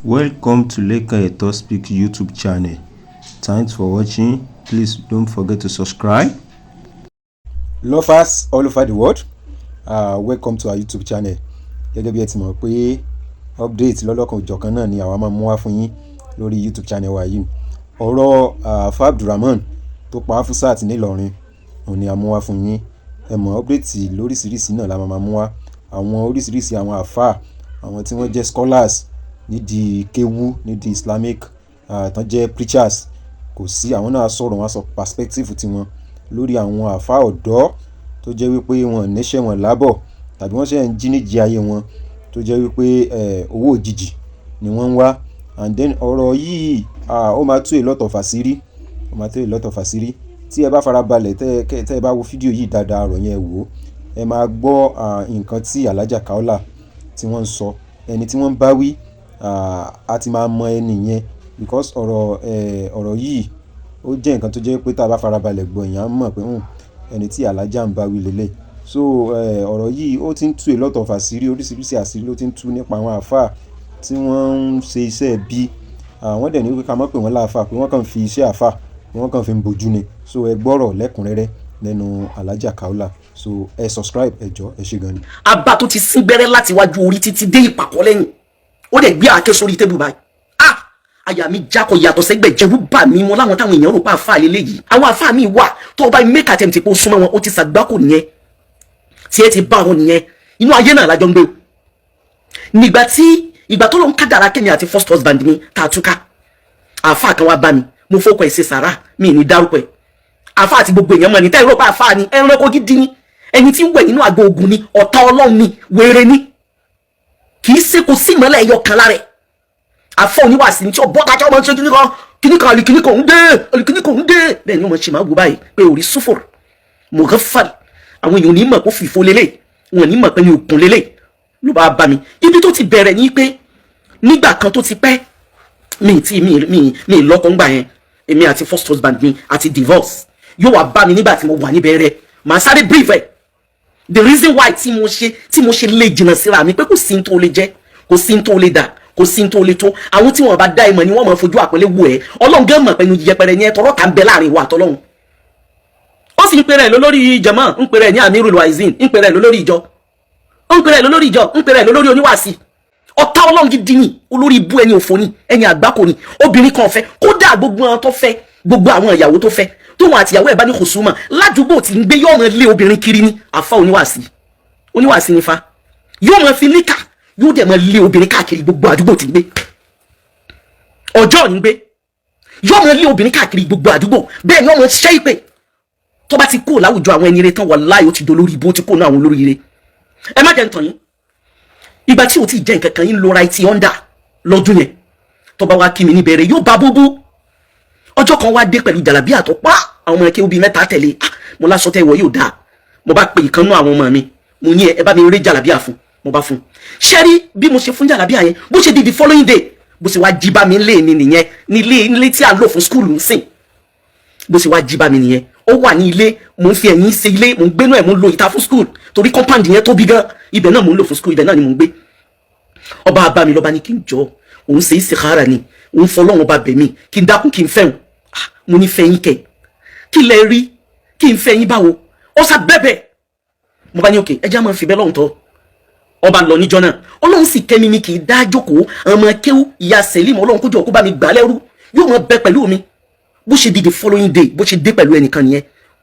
Welcome to Lekan Eto Speak YouTube channel. Thanks for watching. Please don't forget to subscribe. Lovers all over the world, welcome to our YouTube channel. Gẹ́gẹ́ bí ẹ ti mọ̀ pé update lọ́lọ́kan òjọ̀kan náà ni àwa máa mú wá fún yín lórí YouTube channel wa yìí. Ọ̀rọ̀ Alfa Abdulrahman tó pa Afusat nílọrin òun ni a mú wá fún yín. Ẹ mọ̀, update lóríṣiríṣi náà la máa mú wá. Àwọn oríṣiríṣi àwọn àfáà, àwọn tí wọ́n jẹ́ scholars nídìí kéwú, nídìí Islamic, tán jẹ́ preachers, kò sí àwọn náà sọ̀rọ̀, wọn sọ perspective tiwọn lórí àwọn àfáà ọ̀dọ́ tó jẹ́ wípé wọn níṣẹ́ wọn lábọ̀ tàbí wọ́n ṣẹ̀ ń jí níjì ayé wọn, tó jẹ́ wípé owó òjijì ni wọ́n ń wá. And then ọ̀rọ̀ yìí, ó máa tú a lot of àṣírí, ó máa tú a lot of àṣírí. Tí ẹ bá farabalẹ̀, tẹ́ ẹ bá wo fídíò yìí dáadáa, ọ̀rọ̀ yẹn wò ó, ẹ máa gbọ́ nǹkan tí Alhaja Kaola tí wọ́n ń sọ. Ẹni tí wọ́n ń bá wí, a ti máa mọ ẹni yẹn, because ọ̀rọ̀ yìí, ó jẹ́ nǹkan tó jẹ́ pé tá a bá farabalẹ̀ gbọ́, èèyàn á mọ̀ pé ẹni tí Alhaja ń bá wí lélẹ̀. So ọ̀rọ̀ yìí, ó ti ń tú a lot of àṣírí. Oríṣiríṣi àṣírí ló ti ń tú nípa àwọn àfáà tí wọ́n ń ṣe iṣẹ́ bí. Wọ́n dẹ̀ ní wípé ká má pè wọ́n láàfáà, pé wọ́n kàn fi iṣẹ́ àfáà, wọ́n kàn fi ń bojú ni. So ẹ gbọ́rọ̀ lẹ́kùnrẹ́rẹ́ lẹ́nu Alhaja Kaola. So ẹ subscribe, ẹ jọ̀ọ́, ẹ ṣé gan ni. Abá tó ti sín gbẹ́rẹ́ láti wájú orí títí dé ìpàkọ́ lẹ́yìn, ó dẹ̀ gbé àáké sórí table báyìí. Ah, àyà mi jákọ̀ yàtọ̀ sẹ́gbẹ̀ jẹ́rú bà mí. Wọn láwọn táwọn èèyàn rò pa àfáà lélẹ́yìí, àwọn àfáà mi wà tó o bá make attempt pé ó súnmọ́ wọn, ó ti sàgbákò nìyẹn, tí ẹ ti bá wọn nìyẹn. Inú ayé náà lájọ ń gbé o. Nígbà tí ìgbà tó lọ ń kádàrá kémi àti first husband mi tá a túká, àfáà kan wá bá mi. Mo fọkọ ẹ̀ ṣe sàrà, mi ní dárúkọ ẹ̀. Àfáà àti gbogbo èèyàn mọ̀ ní tẹ́ ìrọ́pá àfáà ni, ẹranko gidi ni, ẹni tí ń wẹ̀ nínú àgbo ogun ni, ọ̀tá Ọlọ́run ni, wèrè ni, kì í ṣe kò sí ìmọ́lẹ̀ ẹyọ kan lára ẹ̀. Àfọ oníwàásí ní tí ó bọ́ kájọ́ ọmọ ṣe kíní kan kíní kan, àlìkíní kan ń dé, àlìkíní kan ń dé. Bẹ́ẹ̀ ni wọ́n ṣe máa wò báyìí pé òrí súfòr mọ̀gẹ́fàl. Àwọn èèyàn ò ní mọ̀ kó fìfo lélẹ̀, wọn ò ní mọ̀ pé ní òkun lélẹ̀ ló bá bá mi. Ibi tó ti bẹ̀rẹ̀ ní pé nígbà kan tó ti pẹ́, mi tí mi lọ́kọ ńgbà yẹn, èmi àti first husband mi àti divorce. Yóò wá bá mi nígbà tí mo wà níbẹ̀rẹ̀. Màá sáré brief ẹ̀, the reason why tí mo ṣe lè jìnnà síra mi, pé kò sí ní tó lè jẹ́, kò sí ní tó lè dà, kò sí ní tó lè tó. Àwọn tí wọn bá dá ìmọ̀ ni wọ́n máa fojú àpẹẹlẹ wò ẹ́. Ọlọ́run gẹ́ mọ̀ pẹ̀lú yẹpẹrẹ ní ẹ tọrọ kà ń bẹ láàrin ìwà àtọlọ́run. Ó sì ń pèrè lólórí jama, ń pèrè ní Amirul Waizin, ń pèrè lólórí ìjọ, ń pèrè lólórí ìjọ, ń pèrè lólórí oníwàásí. Ọ̀tá Ọlọ́run gidi ni, olórí ibú, ẹni òfò ni, ẹni àgbákò ni. Obìnrin kan fẹ́, kódà gbogbo àwọn tó fẹ́, gbogbo àwọn ìyàwó tó fẹ́, tóun àti ìyàwó ẹ̀ bá ní kòsùmọ̀ ládùúgbò tí ń gbé, yóò máa lé obìnrin kiri ní. Àfa oníwàásí, oníwàásí nífa, yóò máa fi níkà, yóò dẹ̀ máa lé obìnrin káàkiri gbogbo àdúgbò tí ń gbé. Ọjọ́ ní gbé, yóò máa lé obìnrin káàkiri gbogbo àdúgbò. Bẹ́ẹ̀ ni wọ́n máa ṣẹ́ ìpè. Tó bá ti kó láwùjọ àwọn ẹni rẹ tán, wàláhì, ó ti dolórí ibú, ó ti kó náà àwọn olórí ire. Ẹ má jẹ́ ń tàn yín. Ìgbà tí o ti jẹ́ nǹkan kan yín, lo right under lọ́dún yẹn, tó bá wá kí mi níbẹ̀rẹ̀, yóò bá búbú. Ọjọ́ kan wá dé pẹ̀lú jàlábí àtọ́pá, àwọn ọmọ ẹ̀kẹ́ obì mẹ́ta tẹ̀lé. Ah, mo lásọ tẹ́ ìwọ yóò dáa. Mo bá pe ìkan nú àwọn ọmọ mi, mo ní ẹ bá mi rí jàlábí àfún. Mo bá fún ṣẹ́rí. Bí mo ṣe fún jàlábí àyẹn, bó ṣe di the following day, bó ṣe wá jí bá mi lé mi nìyẹn, nílé, nílé tí a lò fún school ń sìn. Bó ṣe wá jí bá mi nìyẹn. Ó wà ní ilé, mo ń fi ẹ̀yìn ṣe ilé, mo ń gbénú ẹ̀, mo ń lo ìta fún school, torí compound yẹn tóbi gan. Ibẹ̀ náà mo ń lò fún school, ibẹ̀ náà ni mo ń gbé. Ọba bá mi lọ́ba ní kí n jọ, òun ṣe istikhara ni, òun fọlọ́run ọba bẹ̀ mí kí n dákun, kí n fẹ́ òun. Mo ní fẹ́ yín kẹ̀? Kí lẹ rí kí n fẹ́ yín báwo? Ó sá bẹ́bẹ̀. Mo bá ní òkè, ẹjẹ́ máa fi bẹ́ẹ̀ lọ́hùn tọ́. Ọba lọ níjọ́ náà, Ọlọ́run sì kẹ́mi, mi kì í dá jókòó. Ọmọ kéwú, ìyá Sẹ́límù, Ọlọ́run kójọ kó bá mi gbà lẹ́rú, yóò máa bẹ pẹ̀lú mi. Bó ṣe di the following day, bó ṣe dé pẹ̀lú ẹnìkan nìyẹn.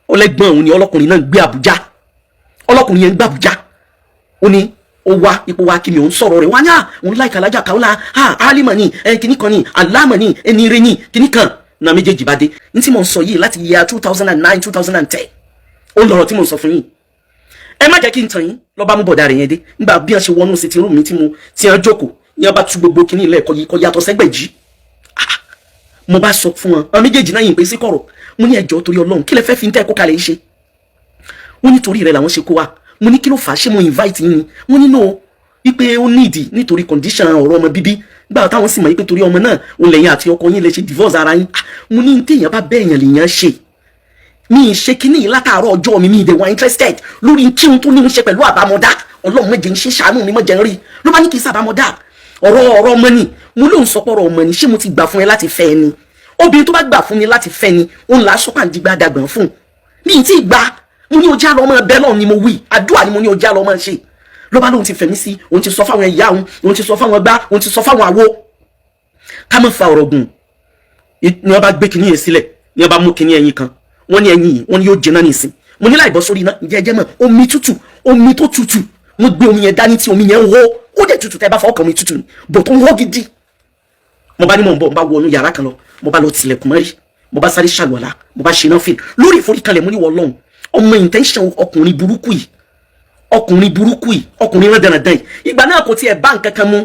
Ọlẹ́gbọ́n òun ni ọlọ́kùnrin náà ń gbé Àbújá. Ọlọ́kùnrin yẹn ń gbé Àbújá. Ó ní ó wá ipò wa kí mi, òun sọ̀rọ̀ rẹ̀ wá ní à òun láìka Alájà Kaola, à álímọ̀ ni ẹ, kìíní kan ni alámọ̀ ni, ẹni rẹ ni kìíní kan náà. Méjèèjì bá dé. Ní tí mò ń sọ yìí, láti year 2009, 2010, ó lọ̀rọ̀ tí mò ń sọ fún yín. Ẹ má jẹ́ kí n tàn yín. Lọ́ba mú bọ̀dà rẹ̀ yẹn dé. Nígbà bí wọ́n ṣe wọnú sí ti room mi tí mo ti hàn jókòó ní, wọ́n bá tú gbogbo kìíní ilẹ̀ ẹ̀kọ́ yìí kọ́ yàtọ̀ sẹ́gbẹ̀jì. Mo bá sọ fún wọn, àwọn méjèèjì náà yìí pé sí kọ̀rọ̀. Mo ní ẹjọ́, torí Ọlọ́run, kí lẹ fẹ́ fi ń tẹ́ kó kalẹ̀ yìí ṣe? Wọ́n nítorí rẹ̀ làwọn ṣe kó wa. Mo ní kí ló fà á? Ṣé mo invite yín ni? Wọ́n ní no, wípé ó nídìí nítorí condition ọ̀rọ̀ ọmọ bíbí. Gbà táwọn sì mọ̀ wípé torí ọmọ náà òun lẹ́yìn àti ọkọ yín lè ṣe divorce ara yín. Mo ní téèyàn bá bẹ́ẹ̀yàn lèèyàn ṣe. Mi ì ṣe kíní yìí látàárọ̀ ọjọ́ mi. Mi ì dẹ̀ wá interested lórí kí n tó ní í ṣe pẹ̀lú àbámọ́dá. Ọlọ́run méje ń ṣe, ṣàánú mi, mọ̀jẹ̀ ń rí. Ló bá ní kí n sábàámọ́dá. Ọ̀rọ̀ ọmọ ni mo lóun sọ pé ọ̀rọ̀ ọmọ ni. Ṣé mo ti gbà fún ẹ láti fẹ́ ẹ ni? Obìnrin tó bá gbà fún mi láti fẹ́ ni òun là á sọ pàǹdígbà dàgbọ̀n fún mi ì tí ì gbà. Mo ní ojú àlọ́ ọmọ ẹbẹ náà ni mo wí, àdúrà ni mo ní ojú àlọ́ ọmọ ṣe. Ló bá lóun ti fẹ̀mí sí, òun ti sọ fáwọn ìyá òun, òun ti sọ fáwọn gbá, òun ti sọ fáwọn àwo. Ká má fa ọ̀rọ̀ gùn, ni wọ́n bá gbé kinní yẹn sílẹ̀, ni wọ́n bá mú kinní ẹyin kan, wọ́n ní ẹyin yìí, wọ́n ní yóò jiná nísìn. Mo ní láì bọ́ sórí iná, ǹjẹ́ ẹjẹ́ mọ̀ omi tútù, omi tó tútù, wọ́n gbé omi yẹn dání tí omi yẹn ń hó, ó dẹ̀ tútù, tẹ́ bá fọwọ́ kàn, omi tútù ni bò tó ń hó gidi. Mo bá ní mò ń bọ̀, mo bá wọnú yàrá kan lọ, mo bá lọ tilẹ̀kùn mọ́rí, mo bá sáré ṣàlùwàlá, mo bá ṣe náà fìlì lórí ìforíkalẹ̀. Mo ní wọ Ọlọ́run, ọmọ intention ọkùnrin burúkú yìí, ọkùnrin burúkú yìí, ọkùnrin rán dandan yìí. Ìgbà náà kò tiẹ̀ bá nǹkan kan mu.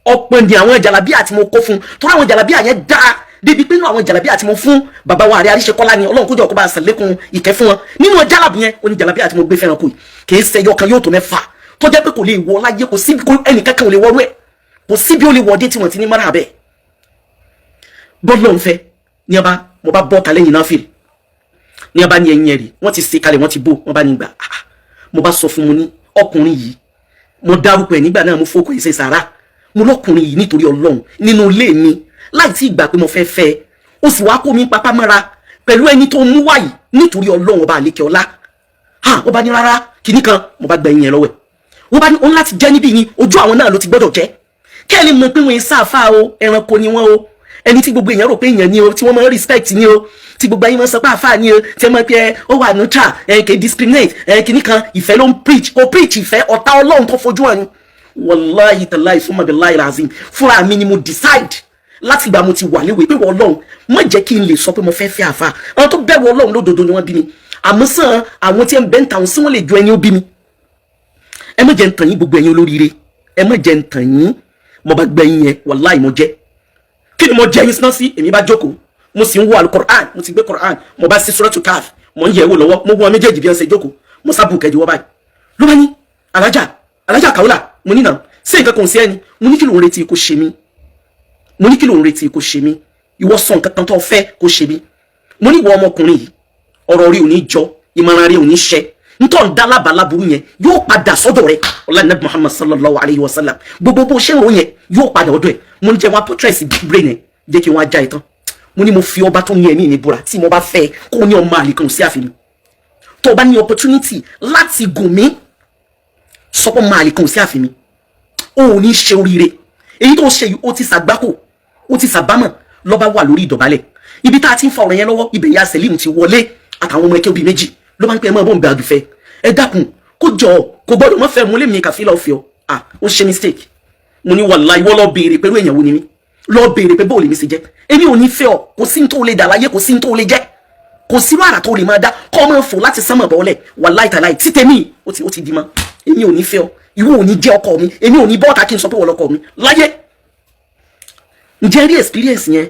Ọ̀pọ̀ ní àwọn jàlábíà tí mo kó fún, torí àwọn jàlábíà yẹn dáa débi pé nínú àwọn jàlábíà tí mo fún bàbá wa àrẹ Àríṣekọ́lá ni, Ọlọ́run kójọ kó bá a sàlékún ìkẹ́ fún wọn, nínú jálàbù yẹn, ó ní jàlábíà tí mo gbé fẹ́ràn kù yìí, kì í ṣẹyọ kan, yóò tó 6, tó jẹ́ pé kò lè wọ láyé, kò sí ẹnìkankan ò lè wọrú ẹ̀, kò sí bí ó lè wọ dé tí wọ́n ti ní mara bẹ́ẹ̀. Bọ́ọ̀lù ọ̀hún fẹ́ ní ọba, mo bá bọ́ ta lẹ́yìn náà fìlì ní ọba ní ẹyin ẹ̀rí, wọ́n ti ṣe kalẹ̀, wọ́n ti bó, wọ́n bá ní gbà. Mo bá sọ fún mo ní ọkùnrin yìí, mo dárúkọ ẹ̀ nígbà náà, mo fọkọ ẹ̀ ṣe sàrà. Mo lọ́kùnrin yìí, nítorí Ọlọ́run, nínú ilé mi, láì tí ìgbà pé mo fẹ́ fẹ́, ó sì wá kó mi papá mọ́ra pẹ̀lú ẹni tó mú wáyìí, nítorí Ọlọ́run ọba àlékè ọlá. Ha, ó bá ní rárá kìíní kan. Mo bá gba ẹyin yẹn lọ́wọ́ ẹ̀. Wọ́n bá ní òun láti jẹ́ níbí ni, ojú àwọn náà ló ti gbọ́dọ̀ jẹ́. Kẹ́ ẹ lè mọ̀ pé wọ́n ń sáfà o, ẹranko ni wọ́n o. Ẹni tí gbogbo èèyàn rò pé èèyàn ni o, tí wọ́n máa ń respect ni o, tí gbogbo ayé máa ń sọ pé àfáà ni o, tí wọ́n máa ń pẹ́ ó wà neutral, ẹ kì í discriminate, ẹ kìíní kan, ìfẹ́ ló ń preach. Kò preach ìfẹ́, ọ̀tá Ọlọ́run tó fojú hàn ni. Wàláhì tàláhì, fún mabiláhi razim, fúnra mi ni mo decide láti ìgbà mo ti wà léwe pé wọ́n Ọlọ́run má jẹ́ kí n lè sọ pé mo fẹ́ fẹ́ àfáà. Àwọn tó bẹ̀rù Ọlọ́run lódodo ni wọ́n bí mi, àmọ́ sàn àwọn tí ń bẹ́ ń tàwọn sí wọ́n lè ju ẹni ó bí mi. Ẹ má jẹ́ ń tàn yín, gbogbo ẹ̀yin olóríire, ẹ má jẹ́ ń tàn yín. Mo bá gbẹ̀yìn yẹn, wàláhì mo jẹ́. Kí ni mo jẹ́ yín sinna sí? Èmi bá jókòó, mo sì ń wo alukoran, mo ti gbé koran, mo bá sí suratu Kaf, mo ń yẹ̀ wò lọ́wọ́. Mo wọ́n méjèèjì bí wọ́n ṣe jókòó, mo sábù kẹjọ wọ́n báyìí. Ló bá ní alájà, alájà Kàwọ́là. Mo ní nà sí nǹkan kan sí ẹni. Mo ní kí ló ń retí kó ṣe mí? Mo ní kí ló ń retí kó ṣe mí? Ìwọ sọ nǹkan kan tó fẹ́ kó ṣe mí. Mo ní ìwọ ọmọkùnrin yìí, ọ̀rọ̀ rí ò ní jọ, ìmọ̀ràn rí ò ní ṣẹ, ntọ́ ń dá lábàláburú yẹn yóò padà sọ́dọ̀ rẹ̀. Ọlá Muhammad sallallahu alayhi wa sallam, gbogbo bó ṣe ń ro yẹn yóò padà ọ̀dọ̀ ẹ̀. Mo ní jẹ́ wọn portrait brain ẹ̀, jẹ́ kí wọ́n á já ẹ̀ tán. Mo ní mo fi ọba tó ní ẹ̀mí mi búra, tí mo bá fẹ́ kó ní ọmọ àlè kan sí àfihàn, tó o bá ní opportunity láti gùn mí, sọpọ́ máa lè kan sí àfihàn, o ò ní ṣe oríire. Èyí tó ṣe yìí, ó ti ṣàgbákò, ó ti ṣàbámọ̀. Lọ́ba wà lórí ìdọ̀bálẹ̀ ibi tá a ti ń fa ọ̀rọ̀ yẹn lọ́wọ́, ibẹ̀ ya Sẹ̀límù ti wọlé àtàwọn ọmọ ẹkẹ́ òbí méjì, ló máa ń pẹ́ mọ́ bọ́ǹbẹ̀ àdùfẹ́, ẹ dákun, kó jọ, kò gbọ́dọ̀ mọ́ fẹ́ mú lèmi kàfílà ọ̀fẹ́ ọ. Ah, ó ṣe mistake. Mo ní wàláhì, ìwọ lọ béèrè pẹ̀lú èèyàn wo ni mí, lọ béèrè pé bóòlù mi ṣe jẹ́. Èmi ò ní fẹ́ ọ. Kò sí ní tó lè dà láyé, kò sí ní tó lè jẹ́, kò sí wàrà tó lè máa dá kọ́ ọmọ fò láti sánmọ̀ bọ́ọ̀lẹ̀. Wàláhì tàláhì, títẹ̀mí ó ti di mọ́. Èmi ò ní fẹ́ ọ, ìwọ ò ní jẹ́ ọkọ mi, èmi ò ní bọ́ọ̀tà kí n sọ pé wọ́n lọ́kọ mi láyé. Ǹjẹ́ rí experience yẹn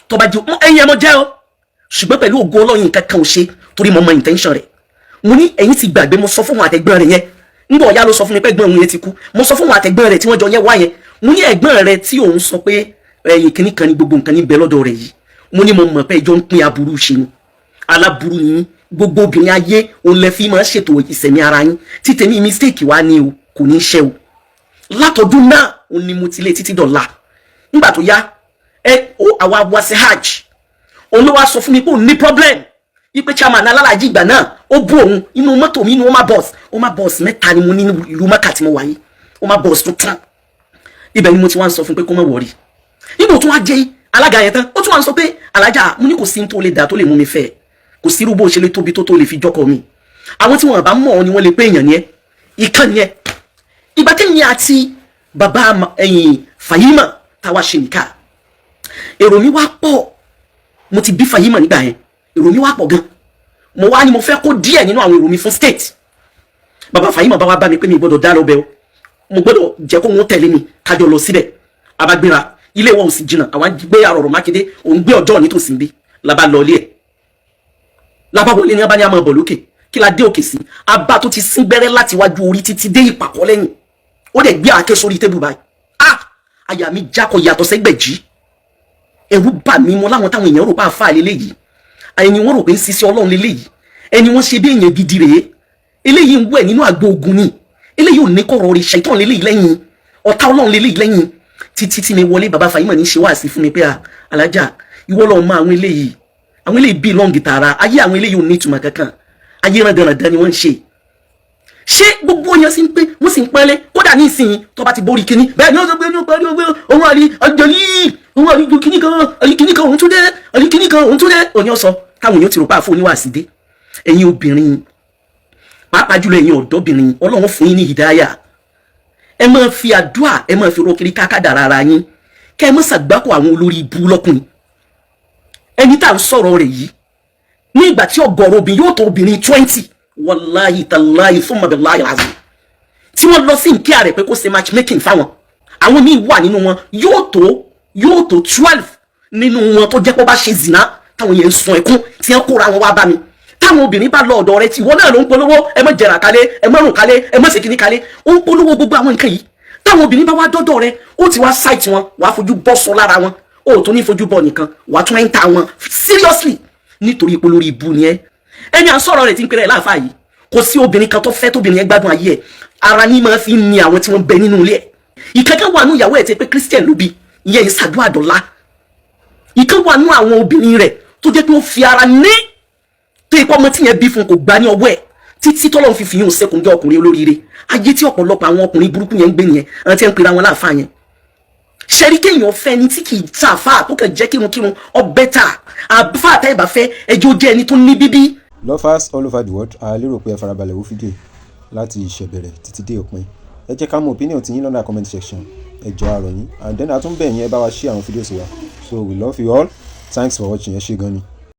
tó bá jẹ́ ẹ̀yin ẹ̀ mọ́ jẹ́ o, ṣùgbọ́n pẹ̀lú ògo Ọlọ́run, nǹkan kan ò ṣe, torí mo mọ intention rẹ̀. Mo ní ẹ̀yin ti gbàgbé, mo sọ fún wọn àtẹ̀gbọ́n rẹ̀ yẹn. Ńgbọ̀ ọ̀yá ló sọ fún mi pé ẹ̀gbọ́n òun yẹn ti kú. Mo sọ fún wọn àtẹ̀gbọ́n rẹ̀ tí wọ́n jọ yẹn wá yẹn, mo ní ẹ̀gbọ́n rẹ̀ tí òun sọ pé ẹ̀yìn kìíní kan ní gbogbo nǹkan ní bẹ lọ́dọ̀ rẹ̀ yìí, mo ní mo mọ̀ pé ẹjọ́ ń pín aburú ṣe ni, aláburú ni yín. Gbogbo obìnrin ayé òun lẹ fi máa ṣètò ìsẹ̀mí ara yín. Tí tèmi mistake wá ní o, kò ní í ṣe o. Látọdún náà òun ni mo ti lé títí dọ̀la. Nígbà tó yá ẹ ó àwa wá sí hajj, òun ló wá sọ fún mi pé òun ní problem, ipe chairman alálàájì ìgbà náà ó bú òun inú mọ́tò mi, inú Hummer bus. Hummer bus mẹ́ta ni mo ní ìlú Mẹ́kà tí mo wà yìí, Hummer bus tuntun. Ibẹ̀ ni mo ti wá ń sọ fún pé kó má worry. Nígbà tó wá jẹ́ alága yẹn tán, ó tún wá ń sọ pé alájà. Mo ní kò sí tó lè dà tó lè mú mi fẹ́, kò sí irú bó ṣe lè tóbi tó lè fi jọ́kọ̀ mi. Àwọn tí wọn bá mọ̀ ọ́ ni wọ́n lè pé èèyàn ni ẹ́, ìkànnì ẹ́. Ìgbà tẹ́yìn àti bàbá ẹ̀yìn Fàyímà táwa ṣe nìka, èrò mi wá pọ̀. Mo ti bí Fàyímà nígbà yẹn, èrò mi wá pọ̀ gan. Mo wá ní mo fẹ́ kó díẹ̀ nínú àwọn èrò mi fún state. Bàbá Fàyímà bá wá bá mi pé mi gbọ́dọ̀ dá lọ bẹ́ẹ̀ o, mo gbọ́dọ̀ jẹ́ kó wọ́n tẹ̀lé mi kájọ lọ síbẹ̀. Abagbéra, ilé wọn ò sì jìnnà, àwọn gbé àrọ̀rọ̀ Mákindé, òun gbé ọjọ́ nítòsí bí labá lọ ilé ẹ̀. Labá wọlé ní abá ní àmọ́ bọ̀ lókè. Kí la dé òkè sí? Abá tó ti sín gbẹ́rẹ́ láti wájú orí títí dé ìpàkọ́ lẹ́yìn, ó dẹ̀ gbé àáké sórí table báyìí. Ah, àyà mi jákọ̀ yàtọ̀ sẹ́gbẹ̀jì, ẹ̀rù bà mí. Mo láwọn táwọn èèyàn rò pé àfáà lélẹ́yìí, ẹni wọ́n rò pé ń ṣiṣẹ́ Ọlọ́run lélẹ́yìí, ẹni wọ́n ṣe bí èèyàn gidi rèé, eléyìí ń wẹ̀ nínú àgbo ogun ni, eléyìí ò ní kọ̀rọ̀ rẹ̀, ṣàìtàn lélẹ́yìí lẹ́yìn, ọ̀tá Ọlọ́run lélẹ́yìí lẹ́yìn. Títí tí mi wọlé, bàbá Fàyímọ̀ ní ṣe wáàsí fún mi pé, à alájà, ìwọ lọ́ọ́ mọ àwọn eléyìí, àwọn eléyìí bíi lọ́ǹgì tààrà ayé, àwọn eléyìí ò ní ìtumọ̀ kankan, ayé rán dandan ni wọ́n ń ṣe. Ṣé gbogbo yẹn sì ń pé wọ́n sì ń pẹ́lẹ́? Kódà ní ìsìn tó bá ti borí kínní bẹ́ẹ̀ ni ó sọ pé ní ó parí ọgbẹ́ òun àrí àjọyí, òun àrí kínní kan, àrí kínní kan, òun tún dé, àrí kínní kan, òun tún dé, òní ọ̀sọ́ táwọn èèyàn ti rò pa àfọ oníwàásí dé. Ẹ̀yin obìnrin, pàápàá jùlọ ẹ̀yin ọ̀dọ́bìnrin, Ọlọ́run fún yín ní hìdáyà, ẹ máa fi àdúà, ẹ máa fi rọkiri kákàdàrà ara yín, kẹ́ ẹ má ṣàgbákò àwọn olórí ibú lọ́kùnrin. Ẹni tá à ń sọ̀rọ̀ rẹ̀ yìí, ní ìgbà tí ọ̀gọ̀rọ̀ obìnrin yóò tó obìnrin 20, wàláhì tàláhì fún mabiláhì azim, tí wọ́n lọ sí nkí rẹ̀ pé kó ṣe matchmaking fáwọn, àwọn míì wà nínú wọn, yóò tó 12 nínú wọn tó jẹ́ pé ó bá ṣe zina, táwọn yẹn ń sun ẹkún, tí wọ́n kóra wọn wá bá mi. Táwọn obìnrin bá lọ ọ̀dọ̀ rẹ̀, tí ìwọ náà ló ń polówó, ẹ má jẹrà kálé, ẹ má rùn kálé, ẹ má ṣe kíní kálé, ó ń polówó gbogbo àwọn nǹkan yìí. Táwọn obìnrin bá wá dọ́dọ̀ rẹ̀, ó ti wá site wọn, wàá fojú bọ́ sọ lára wọn, ó tún ní fojú bọ́ nìkan, wàá tún enter wọn seriously, nítorí ipò lórí ibu ni ẹ. Ẹni à ń sọ̀rọ̀ rẹ̀ tí ń pèrè láàfáà yìí, kò sí obìnrin kan tó fẹ́ tóbìnrin yẹn gbádùn ayé ẹ̀. Ara ní máa fi ń ni àwọn tí wọ́n bẹ nínú ilé ẹ̀. Ìkankan wà nù ìyàwó ẹ̀ tí pé Christian ló bí, ìyẹn ìsàdúrà dọ̀la. Ìkan wà nù àwọn obìnrin rẹ̀ tó jẹ́ pé ó fi ara ní tó ipá ọmọ tí yẹn bí fún kò gbá ní ọwọ́ ẹ̀, títí tọ́lọ́run fi fìyún sẹ́kùn jẹ́ ọkùnrin olóríire. Ayé tí ọ̀pọ̀lọpọ̀ àwọn ọkùnrin burúkú yẹn ń gbé nìyẹn, àwọn tí wọ́n ń pera wọn láàfáà yẹn. Ṣẹ́rí kéèyàn fẹ́ ni tí kì í tàfà tó kàn jẹ́ kírunkírun ọbẹ̀ tà àfáà tá ìbá fẹ́, ẹjọ́ jẹ́ ẹni tó ní bíbí. Lovers all over the world, a lérò pé ẹ farabalẹ̀ wo fídíò láti ìṣẹ̀bẹ̀rẹ̀ títí dé òpin. Ẹ jẹ́ ká mọ opinion tí yín lọ́nà comment section. Ẹ jọ̀ọ́, a rọ̀ yín, and then a tún bẹ̀ yín, ẹ bá wa share àwọn fídíò sí wa. So we love you all. Thanks for watching. Ẹ ṣé gan ni.